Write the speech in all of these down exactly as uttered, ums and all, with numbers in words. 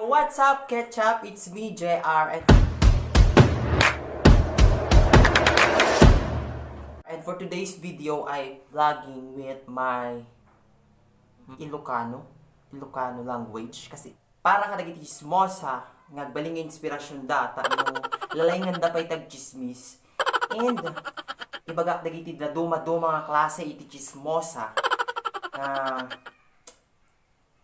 What's up, Ketchup? It's me, J R. And, and for today's video, I'm vlogging with my Ilocano, Ilocano language. Kasi para kadagiti chismosa nga agbalin nga inspirasyon da, ta no, lalainganda pay ti agchismis. And ibagak dagiti dadumaduma nga klase iti chismosa nga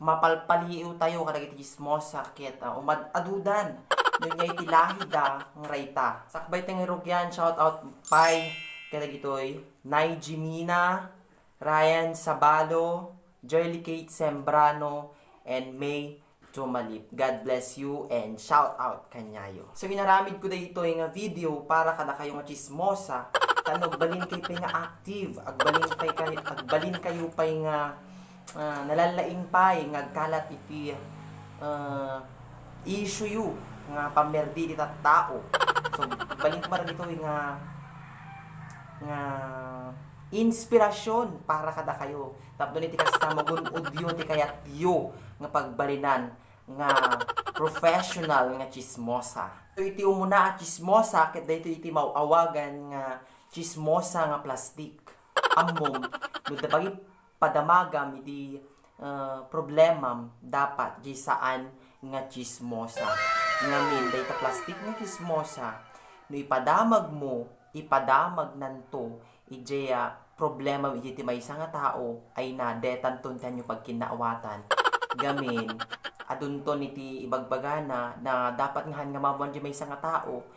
mapalpaliw tayo kadagiti chismosa ket, ah, umad-adudan no nia iti lahida nga rayta. Sakbay ti nga irugian, shout out pay kadagitoy Nay Jimina, Ryan Sabalo, Joyly Kate Sembrano, and May Tumalip. God bless you and shout out kaniayo. So, inaramid ko daytoy nga video para kadakayo nga chismosa, ta no agbalin kayo pay nga active, agbalin pay kayo, agbalin kayo pay nga, ah, nalalaing pay nga agkalat iti, ah, issue yu nga pammerdi iti tattao. So, agbalin ko man daytoy nga, nga inspirasyon para kadakayo. Tapno iti kasta, magun-odyo ti kayatyo nga pagbalinan nga professional nga chismosa. So, iti umuna a chismosa, ket daytoy iti maawagan nga chismosa nga plastik. Ammom, no da-, bagi padamagam iti, ah, problemam, dapat di saan nga chismosa. Ngamin, dayta plastik nga chismosa, no ipadamagmo, ipadamagnanto idiay, ah, problema idiay ti maysa nga tao, ay na, detanton ti hanyo pagkinnaawatan. Gamin, adunton iti ibagbagana na dapat nga han nga maammoan diay maysa nga tao,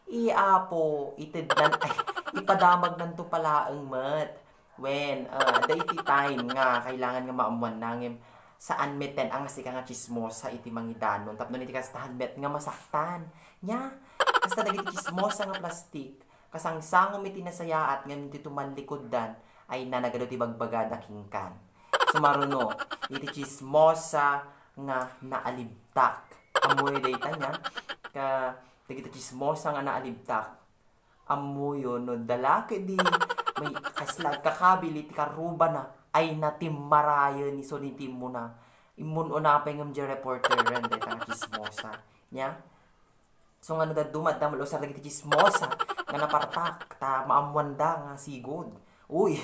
i Apo, itednan, ay, ipadamagnanto palaeng met. Wen, ah, adda iti time nga kailangan nga maammoanna, ngem saan met ten a nga sika nga chismosa iti mangidanon. Tapno iti kastahan met nga masaktan. Nia, kasta dagiti chismosa nga plastik, kasangsangom iti nasayaat ngem iti tumallikuddan, ay na nagadu ti bagbagada kenkan. Sumaruno, iti chismosa nga naalibtak. Ammoyo dayta nia, ka, dagiti chismosa nga naalibtak. Ammoyo no dalaki di may kasla agkakabil iti karrubana, ay na timmarayen isu ni timmuna. Immun-una pay ngem di reporteren dayta nga chismosa. Nia? So, nga no dadduma, adda malusar dagiti chismosa nga napartak, ta maammoanda nga sigud. Uy!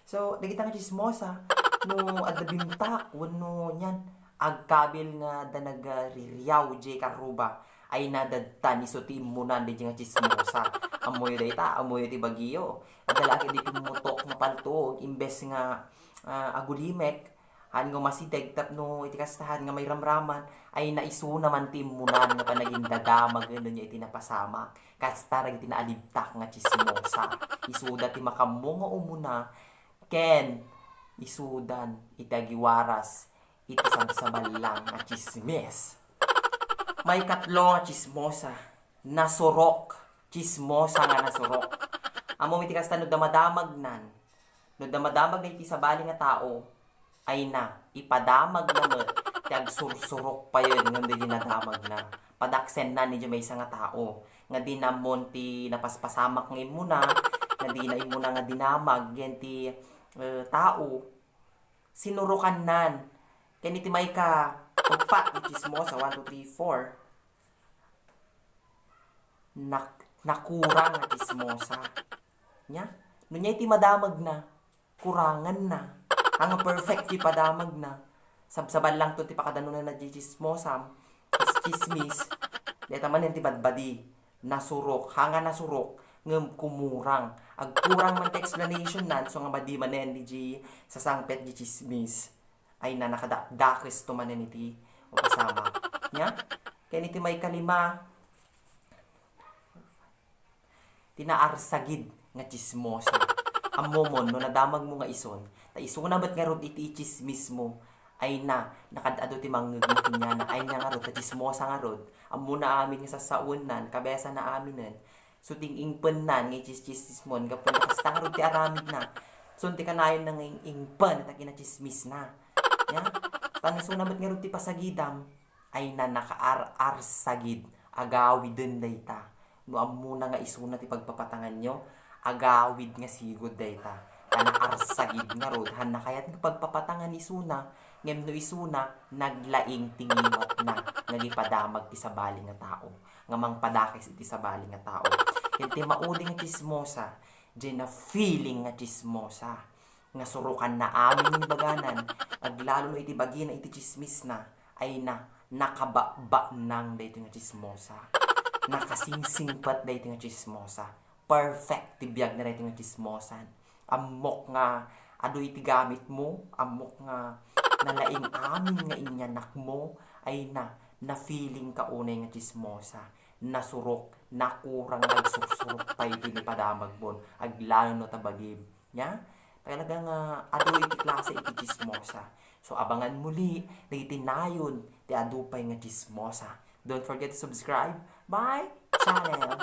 So, dagita nga chismosa, no adda bimtak, wenno nian, agkabil nga adda nagririaw diay karruba, ay nadadtan isu ti immunan daydiay nga chismosa. Ammoyo dayta, ammoyo ti bagiyo. Adda la ketdi pimmutok nga paltog, imbes nga, ah, agulimek, han nga umasideg tapno iti kastahan nga mairamraman, ay na isuna man ti immunan nga panagindadamag wenno nia iti napasamak. Kasta dagiti naalibtak nga chismosa. Isuda ti makammo nga umuna, ken isudan iti agiwaras iti sabsaballang nga chismis. Maikatlo nga chismosa, nasurok. Chismosa nga nasurok. Ammom iti kasta no damadamagnan, no damadamagna iti sabali nga tao, ay na, ipadamagna met ti agsursurok payen ngem daydi nadamagna. Padaksennan idiay maysa nga tao nga dina ammon ti napaspasamak nga immuna, nga dina immuna nga dinamag ken ti, eh, tao. Sinurokannan. Ken iti maika-uppat nga chismosa, one, two, three, four, nak-, nakurang nga chismosa. Nia? No nia iti madamagna, kuranganna. Haan nga perfect ti padamagna. Sabsaballangto ti pakadanonanna diay chismosam, chismis. Dayta manen ti badbadi. Nasurok. Haan nga nasurok, ngem kumurang. Agkurang man ti explanationnan, isu nga madi manen diay sasangpet diay chismis. Ay na, nakadakdakesto manen iti mapasamak. Nia? Ken iti maikalima, ti naarsagid nga chismosa. Ammomon, no nadamagmo nga isun, ta isuna met ngarud iti ichismismo, ay na, nakaad-adu ti mangngegmo kenkuana, ay nia ngarud, ta chismosa ngarud. Ammona amin nga sassawennan, kabesana aminen. So, ti ing-ingpennan nga ichischismon, gapu ta kasta ngarud ti aramidna. So, ti kanayonna nga ing-ingpen, ta kinachismisna. Nia? Ta no isuna met ngarud ti pasagidam, ay na nakaar-arsagid, agawiden dayta. No ammona nga isuna ti pagpapatanganyo, agawid nga sigud dayta. Ta naarsagid ngarud, haan na kayat nga pagpapatangan isuna, Ngem no isuna, naglaing ti ngimatna nga gipadamag ti sabali nga tao, nga mangpadakes iti sabali nga tao. Ken ti maudi nga tsismosa, diay na feeling nga tsismosa, nga surokanna amin nga ibaganan, aglalo no iti bagina iti tsismisna, ay na, nakababanang daytoy nga tsismosa. Nakasingsingpet daytoy nga tsismosa. Perfect ti biagna daytoy nga tsismosan. Ammok nga adu iti gamitmo, ammok nga nalaing amin nga inyanakmo, ay na, na-feeling ka unay nga tsismosa. Nasurok, nakurang, nagsursurok pay iti nipadamagmon, aglalo no ta bagim. Nya? Talaga nga adu iti klase iti tsismosa. So, abangan muli dagiti nayon ti adu pay nga tsismosa. Don't forget to subscribe my channel.